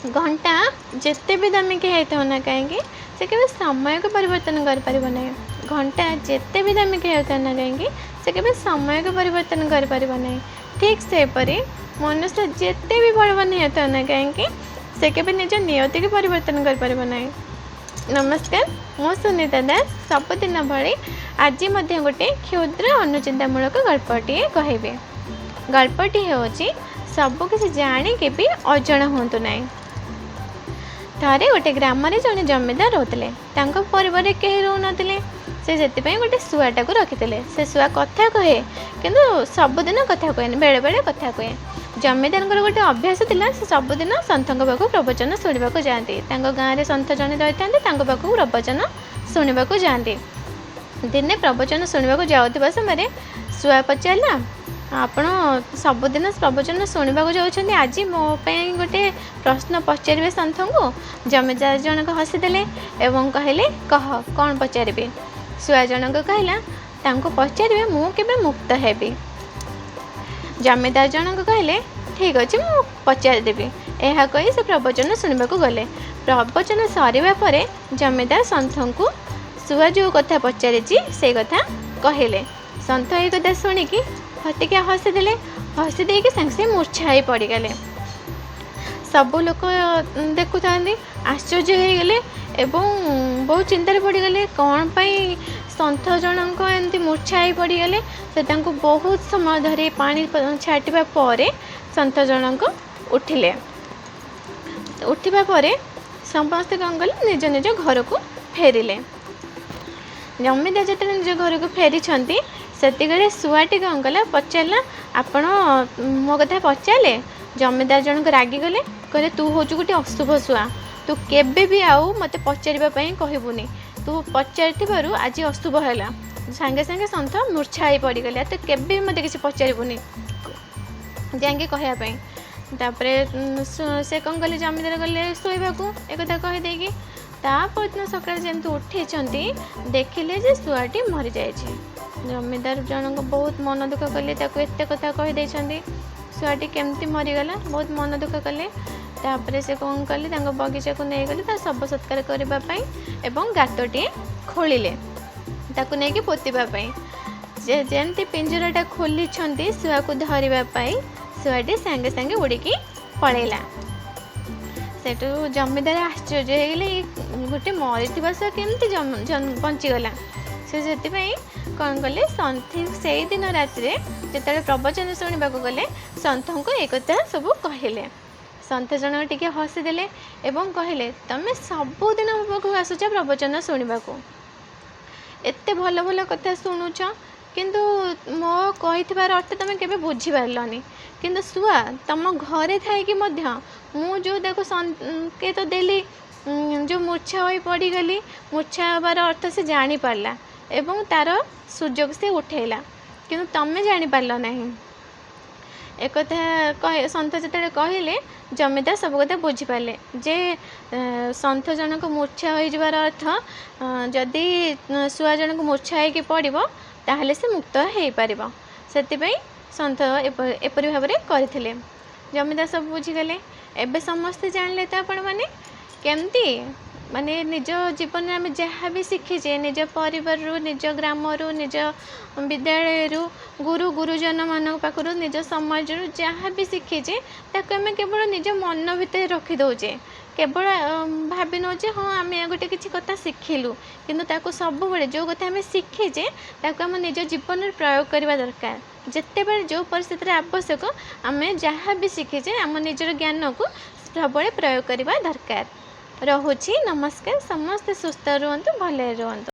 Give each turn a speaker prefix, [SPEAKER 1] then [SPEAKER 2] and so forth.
[SPEAKER 1] ଘଣ୍ଟା ଯେତେ ବି ଦାମିକିଆ ହେଇଥାଉ ନା କାହିଁକି, ସେ କେବେ ସମୟକୁ ପରିବର୍ତ୍ତନ କରିପାରିବ ନାହିଁ। ଘଣ୍ଟା ଯେତେ ବି ଦାମିକିଆ ହେଉଥାଉ ନା କାହିଁକି, ସେ କେବେ ସମୟକୁ ପରିବର୍ତ୍ତନ କରିପାରିବ ନାହିଁ। ଠିକ୍ ସେହିପରି ମନୁଷ୍ୟ ଯେତେ ବି ବଳବାନ ହେଉଥାଉ ନା କାହିଁକି, ସେ କେବେ ନିଜ ନିୟତିକୁ ପରିବର୍ତ୍ତନ କରିପାରିବ ନାହିଁ। ନମସ୍କାର, ମୁଁ ସୁନିତା ଦାସ। ସବୁଦିନ ଭଳି ଆଜି ମଧ୍ୟ ଗୋଟେ କ୍ଷୁଦ୍ର ଅନୁଚିନ୍ତାମୂଳକ ଗଳ୍ପଟିଏ କହିବି। ଗଳ୍ପଟି ହେଉଛି ସବୁକିଛି ଜାଣିକି ବି ଅଜଣା ହୁଅନ୍ତୁ ନାହିଁ। ଥରେ ଗୋଟେ ଗ୍ରାମରେ ଜଣେ ଜମିଦାର ରହୁଥିଲେ। ତାଙ୍କ ପରିବାରରେ କେହି ରହୁନଥିଲେ। ସେ ସେଥିପାଇଁ ଗୋଟେ ଶୁଆଟାକୁ ରଖିଥିଲେ। ସେ ଶୁଆ କଥା କହେ, କିନ୍ତୁ ସବୁଦିନ କଥା କୁହେନି, ବେଳେବେଳେ କଥା କୁହେ। ଜମିଦାରଙ୍କର ଗୋଟେ ଅଭ୍ୟାସ ଥିଲା, ସେ ସବୁଦିନ ସନ୍ଥଙ୍କ ପାଖକୁ ପ୍ରବଚନ ଶୁଣିବାକୁ ଯାଆନ୍ତି। ତାଙ୍କ ଗାଁରେ ସନ୍ଥ ଜଣେ ରହିଥାନ୍ତି, ତାଙ୍କ ପାଖକୁ ପ୍ରବଚନ ଶୁଣିବାକୁ ଯାଆନ୍ତି। ଦିନେ ପ୍ରବଚନ ଶୁଣିବାକୁ ଯାଉଥିବା ସମୟରେ ଶୁଆ ପଚାରିଲା, ଆପଣ ସବୁଦିନ ପ୍ରବଚନ ଶୁଣିବାକୁ ଯାଉଛନ୍ତି, ଆଜି ମୋ ପାଇଁ ଗୋଟେ ପ୍ରଶ୍ନ ପଚାରିବେ ସନ୍ଥଙ୍କୁ? ଜମିଦାର ଜଣକ ହସିଦେଲେ ଏବଂ କହିଲେ, କହ, କ'ଣ ପଚାରିବି? ଶୁଆ ଜଣକ କହିଲା, ତାଙ୍କୁ ପଚାରିବେ ମୁଁ କେବେ ମୁକ୍ତ ହେବି। ଜମିଦାର ଜଣକ କହିଲେ, ଠିକ୍ ଅଛି, ମୁଁ ପଚାରିଦେବି। ଏହା କହି ସେ ପ୍ରବଚନ ଶୁଣିବାକୁ ଗଲେ। ପ୍ରବଚନ ସରିବା ପରେ ଜମିଦାର ସନ୍ଥଙ୍କୁ ଶୁଆ ଯେଉଁ କଥା ପଚାରିଛି ସେଇ କଥା କହିଲେ। ସନ୍ଥ ଏଇ କଥା ଶୁଣିକି ଟିକେ ହସିଦେଲେ। ହସି ଦେଇକି ସାଙ୍ଗେ ସାଙ୍ଗେ ମୂର୍ଚ୍ଛା ହେଇ ପଡ଼ିଗଲେ। ସବୁ ଲୋକ ଦେଖୁଥାନ୍ତି, ଆଶ୍ଚର୍ଯ୍ୟ ହେଇଗଲେ ଏବଂ ବହୁତ ଚିନ୍ତାରେ ପଡ଼ିଗଲେ, କ'ଣ ପାଇଁ ସନ୍ଥ ଜଣଙ୍କ ଏମିତି ମୂର୍ଚ୍ଛା ହେଇ ପଡ଼ିଗଲେ। ସେ ତାଙ୍କୁ ବହୁତ ସମୟ ଧରି ପାଣି ଛାଟିବା ପରେ ସନ୍ଥ ଜଣଙ୍କ ଉଠିଲେ। ଉଠିବା ପରେ ସମସ୍ତେ କ'ଣ କଲେ? ନିଜ ନିଜ ଘରକୁ ଫେରିଲେ। ଜମିଦାର ଯେତେବେଳେ ନିଜ ଘରକୁ ଫେରିଛନ୍ତି, ସେତିକିବେଳେ ଶୁଆଟି କ'ଣ କଲା? ପଚାରିଲା, ଆପଣ ମୋ କଥା ପଚାରିଲେ? ଜମିଦାର ଜଣକ ରାଗିଗଲେ, କହିଲେ, ତୁ ହେଉଛୁ ଗୋଟେ ଅଶୁଭ ଶୁଆ, ତୁ କେବେ ବି ଆଉ ମୋତେ ପଚାରିବା ପାଇଁ କହିବୁନି। ତୁ ପଚାରିଥିବାରୁ ଆଜି ଅଶୁଭ ହେଲା, ସାଙ୍ଗେ ସାଙ୍ଗେ ସନ୍ଥ ମୂର୍ଚ୍ଛା ହେଇ ପଡ଼ିଗଲେ। ତୁ କେବେ ବି ମୋତେ କିଛି ପଚାରିବୁନି ଯାଇକି କହିବା ପାଇଁ। ତାପରେ ସେ କ'ଣ କଲେ? ଜମିଦାର ଗଲେ ଶୋଇବାକୁ ଏକଥା କହିଦେଇକି। ତା ପରଦିନ ସକାଳେ ଯେମିତି ଉଠିଛନ୍ତି, ଦେଖିଲେ ଯେ ଶୁଆଟି ମରିଯାଇଛି। ଜମିଦାର ଜଣଙ୍କ ବହୁତ ମନ ଦୁଃଖ କଲେ। ତାକୁ ଏତେ କଥା କହିଦେଇଛନ୍ତି, ଶୁଆଟି କେମିତି ମରିଗଲା? ବହୁତ ମନ ଦୁଃଖ କଲେ। ତାପରେ ସେ କ'ଣ କଲେ? ତାଙ୍କ ବଗିଚାକୁ ନେଇଗଲେ ତା ଶବ ସତ୍କାର କରିବା ପାଇଁ ଏବଂ ଗାତଟିଏ ଖୋଳିଲେ ତାକୁ ନେଇକି ପୋତିବା ପାଇଁ। ଯେ ଯେମିତି ପିଞ୍ଜରାଟା ଖୋଲିଛନ୍ତି ଶୁଆକୁ ଧରିବା ପାଇଁ, ଶୁଆଟି ସାଙ୍ଗେ ସାଙ୍ଗେ ଉଡ଼ିକି ପଳେଇଲା। ସେଠୁ ଜମିଦାର ଆଶ୍ଚର୍ଯ୍ୟ ହେଇଗଲେ, ଗୋଟେ ମରିଥିବା ଶୁଆ କେମିତି ବଞ୍ଚିଗଲା? ସେ ସେଥିପାଇଁ କ'ଣ କଲେ? ସେଇଦିନ ରାତିରେ ଯେତେବେଳେ ପ୍ରବଚନ ଶୁଣିବାକୁ ଗଲେ, ସନ୍ଥଙ୍କୁ ଏ କଥା ସବୁ କହିଲେ। ସନ୍ଥ ଜଣକ ଟିକେ ହସିଦେଲେ ଏବଂ କହିଲେ, ତମେ ସବୁଦିନ ମୋ ପାଖକୁ ଆସୁଛ ପ୍ରବଚନ ଶୁଣିବାକୁ, ଏତେ ଭଲ ଭଲ କଥା ଶୁଣୁଛ, କିନ୍ତୁ ମୋ କହିଥିବାର ଅର୍ଥ ତମେ କେବେ ବୁଝିପାରିଲନି। କିନ୍ତୁ ଶୁଆ ତମ ଘରେ ଥାଇକି ମଧ୍ୟ ମୁଁ ଯେଉଁ ତାକୁ ସଂକେତ ଦେଲି, ଯେଉଁ ମୂର୍ଚ୍ଛା ହୋଇ ପଡ଼ିଗଲି, ମୂର୍ଚ୍ଛା ହେବାର ଅର୍ଥ ସେ ଜାଣିପାରିଲା ଏବଂ ତାର ସୁଯୋଗ ସେ ଉଠେଇଲା, କିନ୍ତୁ ତମେ ଜାଣିପାରିଲ ନାହିଁ। ଏକଥା ସନ୍ଥ ଯେତେବେଳେ କହିଲେ, ଜମିଦାର ସବୁ କଥା ବୁଝିପାରିଲେ ଯେ ସନ୍ଥ ଜଣକ ମୂର୍ଚ୍ଛା ହୋଇଯିବାର ଅର୍ଥ, ଯଦି ଶୁଆ ଜଣକ ମୂର୍ଚ୍ଛା ହେଇକି ପଡ଼ିବ, ତାହେଲେ ସେ ମୁକ୍ତ ହେଇପାରିବ। ସେଥିପାଇଁ ସନ୍ଥ ଏପରି ଭାବରେ କରିଥିଲେ। ଜମିଦାର ସବୁ ବୁଝିଗଲେ। ଏବେ ସମସ୍ତେ ଜାଣିଲେ ତ ଆପଣମାନେ, କେମିତି ମାନେ ନିଜ ଜୀବନରେ ଆମେ ଯାହା ବି ଶିଖିଛେ, ନିଜ ପରିବାରରୁ, ନିଜ ଗ୍ରାମରୁ, ନିଜ ବିଦ୍ୟାଳୟରୁ, ଗୁରୁ ଗୁରୁଜନମାନଙ୍କ ପାଖରୁ, ନିଜ ସମାଜରୁ ଯାହା ବି ଶିଖିଛେ, ତାକୁ ଆମେ କେବଳ ନିଜ ମନ ଭିତରେ ରଖିଦେଉଛେ। କେବଳ ଭାବି ନେଉଛେ, ହଁ, ଆମେ ଗୋଟେ କିଛି କଥା ଶିଖିଲୁ। କିନ୍ତୁ ତାକୁ ସବୁବେଳେ ଯେଉଁ କଥା ଆମେ ଶିଖିଛେ, ତାକୁ ଆମ ନିଜ ଜୀବନରେ ପ୍ରୟୋଗ କରିବା ଦରକାର। ଯେତେବେଳେ ଯେଉଁ ପରିସ୍ଥିତିରେ ଆବଶ୍ୟକ, ଆମେ ଯାହା ବି ଶିଖିଛେ, ଆମ ନିଜର ଜ୍ଞାନକୁ ସବୁବେଳେ ପ୍ରୟୋଗ କରିବା ଦରକାର। ରହୁଛି, ନମସ୍କାର। ସମସ୍ତେ ସୁସ୍ଥ ରୁହନ୍ତୁ, ଭଲରେ ରୁହନ୍ତୁ।